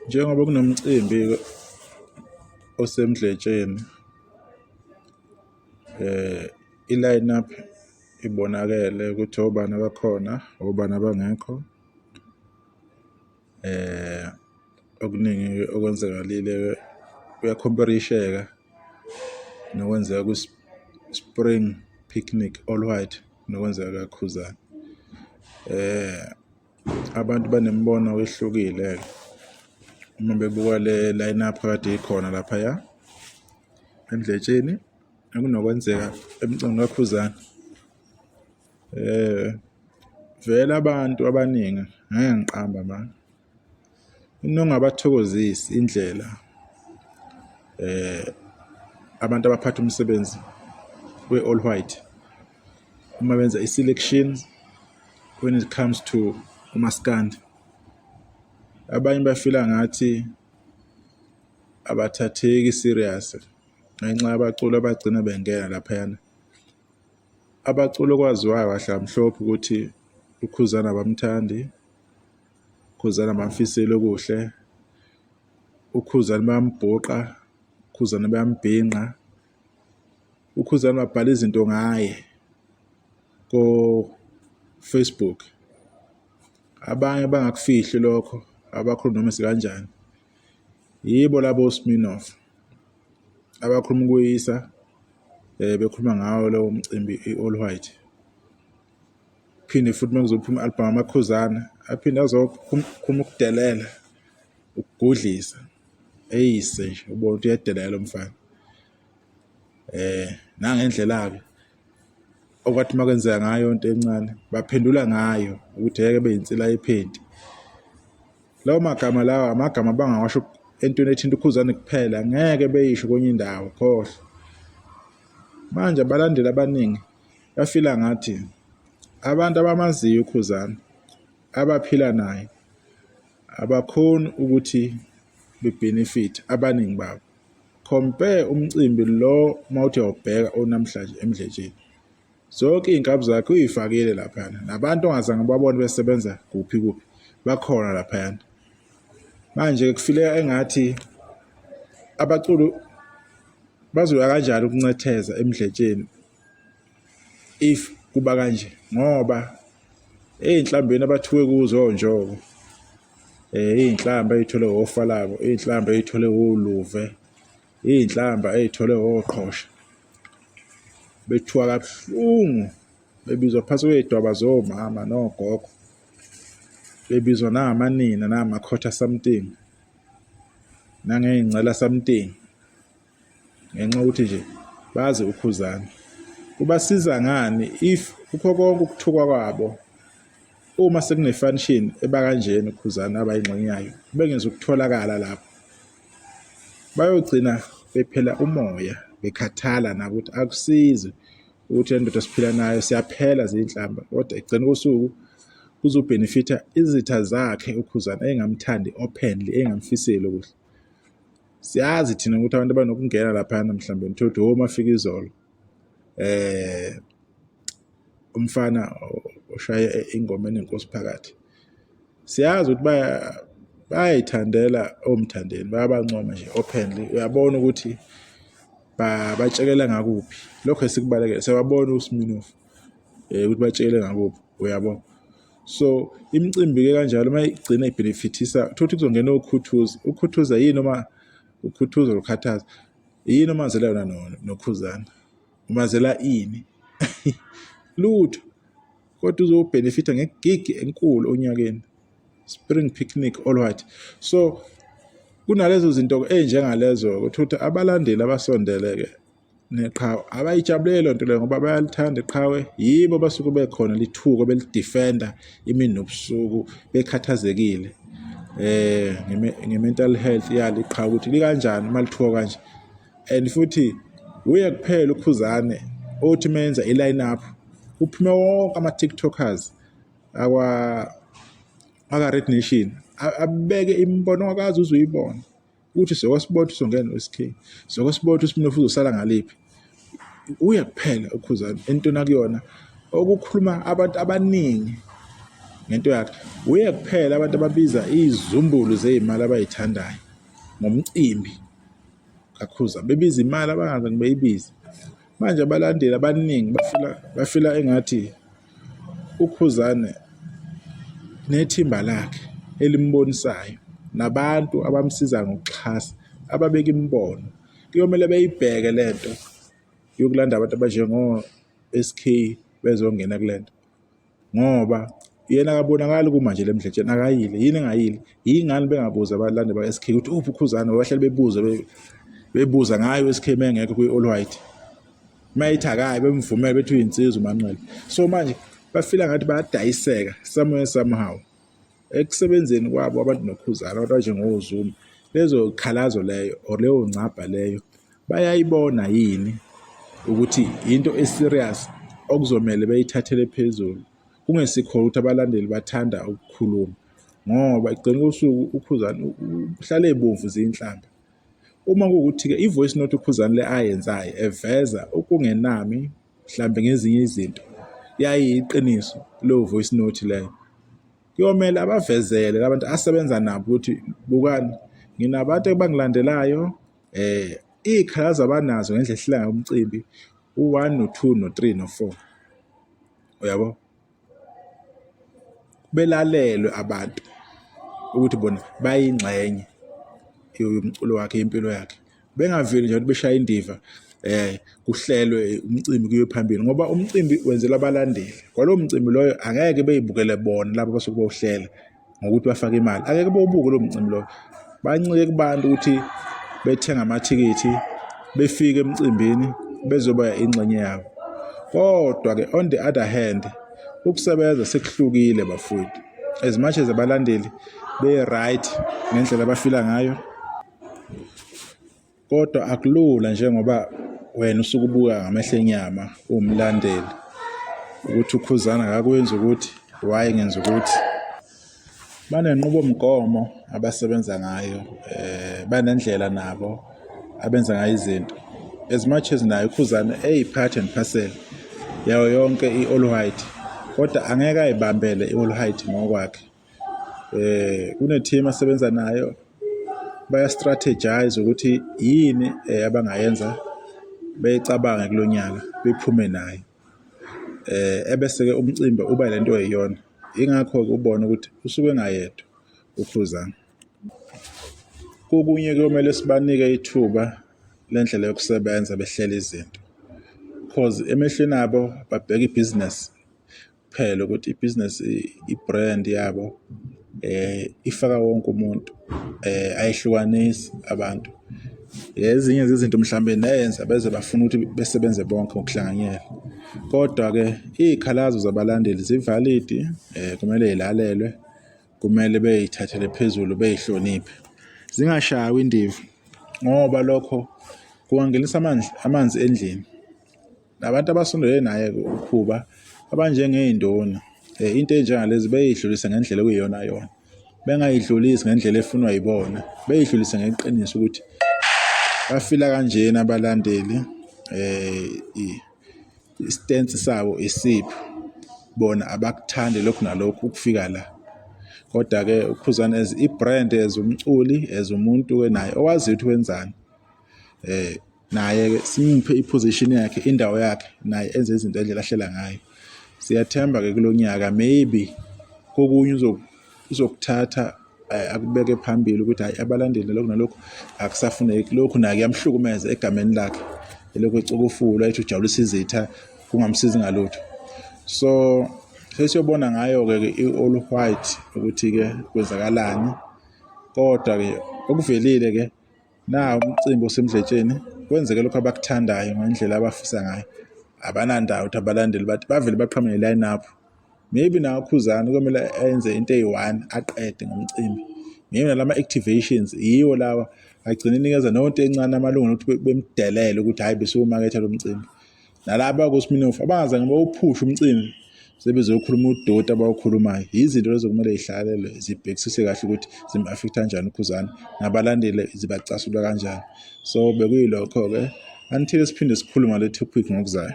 Njengoba kunomcimbi-ke oseMdletsheni, i-line up ibonakele ukuthi obani abakhona, obani abangekho. Okuningi-ke okwenzakalile-ke kuya-compare-isheka nokwenzeka kwi-Spring Picnic All White nokwenzeka kaKhuzani. Abantu banemibono ehlukile-ke uma bebuka le line up ekade ikhona laphaya eMdletsheni ekunokwenzeka emcimbini kaKhuzani. Vele abantu abaningi ngeke ngiqambe amanga, into engabathokozisi indlela abantu abaphatha umsebenzi we-All White uma benza i-selection when it comes to umaskandi. Abanye bafila ngathi abathatheki serious ngenxa yabaculi abagcina bengena laphayana. Abaculi okwaziwayo kahle kamhlophe ukuthi uKhuzani abamthandi, uKhuzani abamfiseli okuhle, uKhuzani bayambhuqa, uKhuzani bayambhinqa, uKhuzani babhala izinto ngaye ko-Facebook. Abanye bangakufihli lokho abakhuluma noma isikanjani. Yibo labo oSminoff abakhuluma ukuyisa bekhuluma ngawo lowo mcimbi i-All White. Phinde futhi uma kuzophuma i-album amakhuzana aphinde azokhuluma ukudelela, ukugudlisa, eyise nje ubone ukuthi uyadelela lo mfana. Nangendlela-ke okwathi uma kwenzeka ngayo into encane baphendula ngayo ukuthi ngeke beyinsila yephenti. Lawo magama lawa amagama abangawasho entweni ethinta uKhuzani kuphela, ngeke beyisho kwenye indawo, khohlwa. Manje abalandeli abaningi bafila ngathi abantu abamaziyo uKhuzani, abaphila naye, abakhoni ukuthi be-benefit abaningi babo. Compare umcimbi lo mawuthi uyawubheka onamhlanje eMdletsheni. Zonke iy'nkabi zakhe uyifakile laphayana nabantu ongazange ubabone besebenza kuphi kuphi bakhona laphayana. Manje kufileka engathi abaculi bazoya kanjani ukuncetheza eMdletsheni if kuba kanje ngoba ey'nhlambeni abathuke kuzo onjoko iy'nhlamba ey'tholwe ofalabo, iy'nhlamba ey'tholwe oluve, iy'nhlamba ey'tholwe oqhosha. Bethuka kabuhlungu bebizwa phansi kwey'dwaba zomama nogogo, bebizwa nangamanina nangamakhotha something, nangey'ngcela something ngenxa yokuthi nje bazi uKhuzani. Kubasiza ngani if kukho konke ukuthukwa kwabo uma sekune-function eba kanjena uKhuzani abayingxenye yayo bengezukutholakala lapho. Bayogcina bephela umoya bekhathala nabo ukuthi akusizi ukuthi le ndoda siphila nayo siyaphela zinhlamba kodwa ekugcina kosuku kuzobhenefitha izitha zakhe uKhuzani engamthandi openly engamfiseli okuhle. Siyazi thina ukuthi abantu abanokungena laphayana mhlawumbe nithola ukuthi oh mafika izolo umfana oshaye ingoma enenkosi phakathi. Siyazi ukuthi bayayithandela oMthandeni bayabancoma nje openly uyabona ukuthi batshekela ngakuphi lokho esikubalekela siyababona uSminoff ukuthi batshekele ngakuphi uyabo. So imicimbi-ke kanjalo uma igcina ibhenefithisa uthole ukuthi kuzongena oKhuthuza, uKhuthuza yini noma uKhuthuza or uKhathaza yini omazela yona noKhuzani umazela ini lutho. Kodwa uzobhenefitha ngegigi enkulu onyakeni spring picnic all white. So kunalezo zinto ey'njengalezo ukuthi ukuthi abalandeli abasondele-ke neqhawe abayijabuleli loo nto leyo ngoba bayalithanda iqhawe yibo basuke bekhona lithuko belidefenda imini nobusuku bekhathazekile nge-mental health yalo iqhawe ukuthi likanjani uma lithuka kanje. And futhi uye kuphela uKhuzane othi menza i-line up kuphume wonke ama-tiktokers akwa aka-Red Nation abeke imibono ongakaze uze uyibone ukuthi sokwasibona ukuthi uzongena no-S_K sokwasibona ukuthi uSminoff uzosala ngaliphi. Uye kuphela uKhuzani entweni akuyona okukhuluma abantu abaningi. ngento yakhe. Uye kuphela abantu ababiza izizumbulu zey'mali abayithandayo ngomcimbi kaKhuza, bebiza imali abangaze ngibeyibize. Manje abalandeli abaningi bafila engathi uKhuzane nethimba lakhe elimbonisayo nabantu abamsiza ngokuxhasa ababeka imibono kuyomele beyibheke lento yokulanda abantu abanjengo-SK bezongena kule nto ngoba yena akabonakali kumanje le mdletsheni akayile yini engayile yingani bengabuzi abalandeli ba-SK ukuthi uphi uKhuzane bahlale bebuza bebuza ngayo u-SK mengekho kwi-All White mayethi akayi bemvumele bethi uyinsizwa uManqele so manje bafila ngathi bayadayiseka somewhere somehow ekusebenzeni kwabo abantu noKhuzani abantu abanjengoZuma lezo khalazo leyo or leyo ngcabha leyo bayayibona yini ukuthi into e-serious okuzomele beyithathele phezulu kungesikho ukuthi abalandeli bathanda ukukhuluma ngoba ekugcineni kosuku uKhuzani uhlale ebomvu zinhlamba. Uma kuwukuthi-ke i-voice note uKhuzani le ayenzayo eveza ukungenami mhlambe ngezinye izinto yayiyiqiniso leyo voice note leyo kuyomele abavezele labantu asebenza nabo ukuthi bukani nginabantu abangilandelayo eh iy'khalazo abanazo ngendlela ehlela ngayo umcimbi u-1 no-2 no-3 no-4 uyabo belalelwe abantu ukuthi bona bayingxenye yomculo wakhe impilo yakhe bengaveli nje ukuthi beshaya indiva eh kuhlelwe umcimbi kuye phambili ngoba umcimbi wenzela abalandeli kwalowo mcimbi loyo angeke beyibukele bona labo abasuke bawuhlela ngokuthi bafake imali angeke bawubuke lowo mcimbi loyo bancike kubantu ukuthi bethenga amathikithi befike emcimbini bezoba ingxenye yabo kodwa-ke on the other hand ukusebenza sekuhlukile bafowethu as much as abalandeli be-right ngendlela abafila ngayo Kodwa akulula njengoba wena usuke ubuka ngamehlo enyama uwumlandeli ukuthi uKhuzani akakwenzi ukuthi why ngenza ukuthi. Banenqubomgomo abasebenza ngayo banendlela nabo abenza ngayo izinto. As much as naye uKhuzani eyi-part and parcel yayo yonke i-All White kodwa angeke ayibambele i-All White ngokwakhe. Kune-team asebenza nayo baya-strategize ukuthi yini abangayenza beyicabange kulo nyaka bephume nayo. Ebese-ke umcimbi uba lento eyiyona. Yingakho-ke ubone ukuthi usuke engayedwa uKhuzani. Kokunye kuyomele sibanike ithuba lendlela yokusebenza behlele izinto cause emehlweni abo babheka ibhizinesi kuphela ukuthi ibhizinesi i-brand yabo ifaka wonke umuntu ayihlukanisi abantu. Ezinye zezinto mhlawumbe neyenza beze bafuna ukuthi besebenze bonke ngokuhlanganyela. Kodwa-ke iy'khalazo zabalandeli zivalidi kumele y'lalelwe, kumele bey'thathele phezulu bey'hloniphe. Zingashaywa indiva ngoba lokho kungangenisa amanzi endlini. Nabantu abasondelene naye-ke uKhuba abanjengey'nduna into ey'njengalezi beyidlulise ngendlela okuyiyona yona, bengayidlulisi ngendlela efunwa yibona, beyidlulise ngeqiniso ukuthi bafila kanjena abalandeli istensi sabo isiphi, bona abakuthandi lokhu nalokhu ukufika la. Kodwa-ke uKhuzani as i-brand, as umculi, as umuntu-ke naye owaziyo ukuthi wenzani naye-ke simuphe i-position yakhe, indawo yakhe naye enze izinto ngendlela ahlela ngayo. Siyathemba-ke kulo nyaka maybe kokunye uzokuthatha akubeke phambili ukuthi hhayi abalandeli lokhu nalokhu akusafuneki, lokhu naye kuyamhlukumeza egameni lakhe elokhu ecukufula ethi ujabulisa izitha kungamsizi ngalutho. So sesiyobona ngayo-ke i-all white ukuthi-ke kwenzakalani kodwa-ke okuvelile-ke Nawu umcimbi oseMdletsheni, kwenzeke lokhu abakuthandayo ngendlela abafisa ngayo. Abanandawo ukuthi abalandeli bathi bavele baqhamuke ne-line up. Maybe nawe uKhuzani kuyomele enze into eyi-one aqede ngomcimbi. Maybe nalama-activations yiwo lawa agcina enikeza nonto encane amalungelo ukuthi bemdelele ukuthi hhayi besiwumaketha lo mcimbi. Nalaba koSminofu abangazange bawuphushe umcimbi sebezokhuluma udoti abawukhulumayo. Yizinto lezo kumele zihlalelwe zibhekisise kahle ukuthi zim-affect-a kanjani uKhuzani nabalandeli zibacasula kanjani. So bekuyilokho-ke until siphinde sikhulume ngale topic ngokuzayo.